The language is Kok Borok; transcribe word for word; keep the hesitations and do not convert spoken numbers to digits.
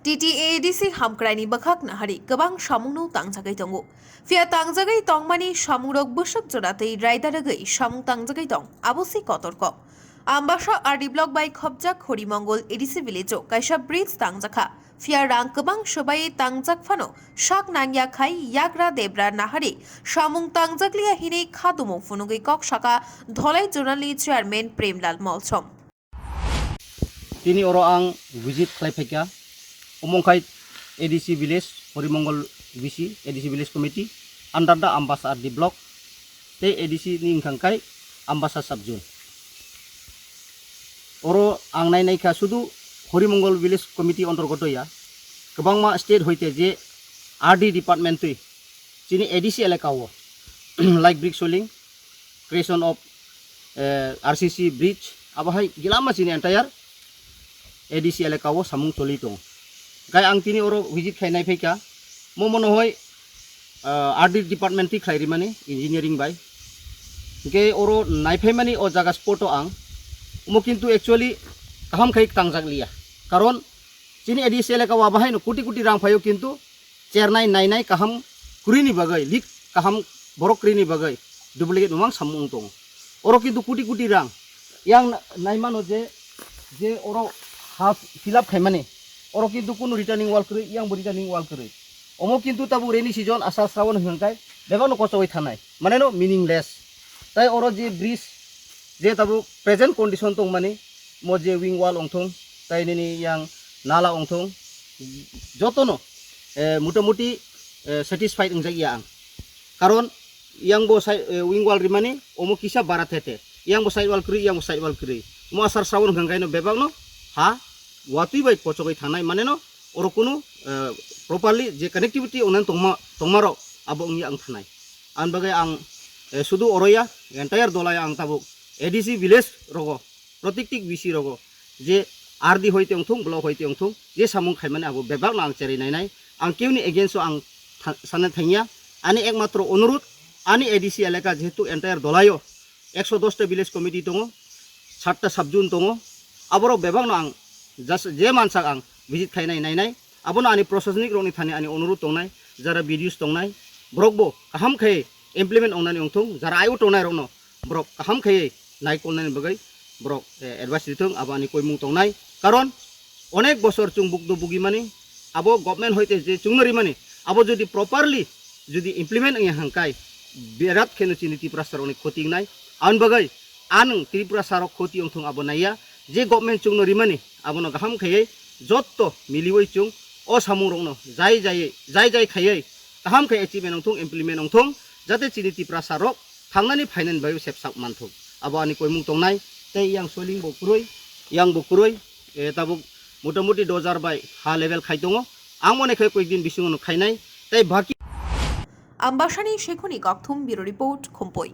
T T A D C hamkraini bwkhak nahari kwbang samungno tangjagwi tongo. Phiya tangjagwi tongmani samungrok bwswk jora tei raida rwgwi samung tangjagwi tong, abo se kotorkok. Ambasa R D block bai khopjak Horimongol A D C village-o kaisa bridge tangjakha. Phiya rang kwbang swbai tangjak phano sak nangya khai yagra debra nahari samung tangjak liya hinwi kha dumung phunugwi kok saka Dholai zonalni chairman Premlal Molsom. Tini oro ang visit khlai phaikha Umungkhai A D C village, Horimongol V C, A D C village committee, under the Ambasa R D block, tei A D C ni wngkha khe Ambasa sub zone. Oro ang nai naikha sudu Horimongol village committee ontorgoto ya, kwbangma state hoite je R D department twi chini A D C elaka o like brick soling, creation of eh, R C C bridge, abo hai gilama chini entire A D C elaka o samung choli tongo. Kai ang tini oro visit khai nai phaikha, mo mono hoi eh, R D department twi khlai rimani engineering bai. Hingke oro nai phaimani o jaga spot o ang, omo kintu actually kaham khai tangjak liya, karon chini A D C elaka o abo hai no koti koti rang phaio kintu chernai nainai kaham kwrwini bagwi, leak kaham borok kwrwini bagwi duplicate mamang samung wng tongo. Oro kintu koti koti rang yang na- naimano je, je oro ha fill up khaimani, oro kintu kunu returning wall kwrwi, yang bo returning wall kwrwi. Omo kintu tabuk rainy season, Asar Srawan hwnkha khe bebakno kochogwi thanai, mane no meaningless. Tai oro je bridge je tabuk present condition tongmani, mo je wing wall ongthong, tai nini yang nala ongthong, jotono eh, motamuti eh, satisfied wngjak ya ang. Karon yang bo side, eh, wing wall rimani omo kisa bara thete, yang bo side wall kwrwi, yang bo side wall kwrwi. Omo Asar Srawan hwnkha khe no bebakno ha watwi bai kochogwi thangnai, mane no oro kunu eh, properly je connectivity ongnani tongma tongmarok abo wngya ang thanai. Ang bagwi ang eh, sudu oroya entire Dholai ang tabuk A D C village rogo, protiktik V C rogo je R D hoite wngthung, block hoite wngthung, je samung khaimani abo bebakno ang cherwi nainai. Ang keuni against o ang tha- sanai thangya. Ani ekmatro onurut, ani A D C elaka jehetu entire Dholai o ekso dos ta village committee tongo, sat ta sub zone tongo, aborok bebakno ang just je mansak ang visit khainai nainai. Abono ani proshasnik rokni thani ani onurut tongnai, jara B D Os tongnai, borok bo kaham khe implement ongnani ongthung, jara ayo tongnai rokno borok kaham khe naikolnani bagwi borok eh, advice rithung, abo ani koimung tongnai. Karon onek bosor chwng bukdo bugimani, abo government hoite je chwngno rimani, abo jodi properly jodi implement wngya hwnkhe birat kheno chini Tiprasa rokni khoti wngnai. Aboni bagwi ang Tiprasa rok khoti wngthung abo naiya, je government chwngno rimani abono kaham khaiwi jotto miliwi chwng o samung rokno jai jai jai jai khaiwi kaham khe achievement wngthung, implement wngthung, jate chini Tiprasa rok thangnani phainani bagwi sepsak manthung. Abo ani koimung tongnai, tei yang soiling bo kwrwi, yang bo kwrwi, eh, tabuk motamuti dojar bai ha level khai tongo. Ang mone khai koikdin bisingo no khainai, tei baki Ambasani Shekhuni Kokthum, Bureau Report, Khumpui.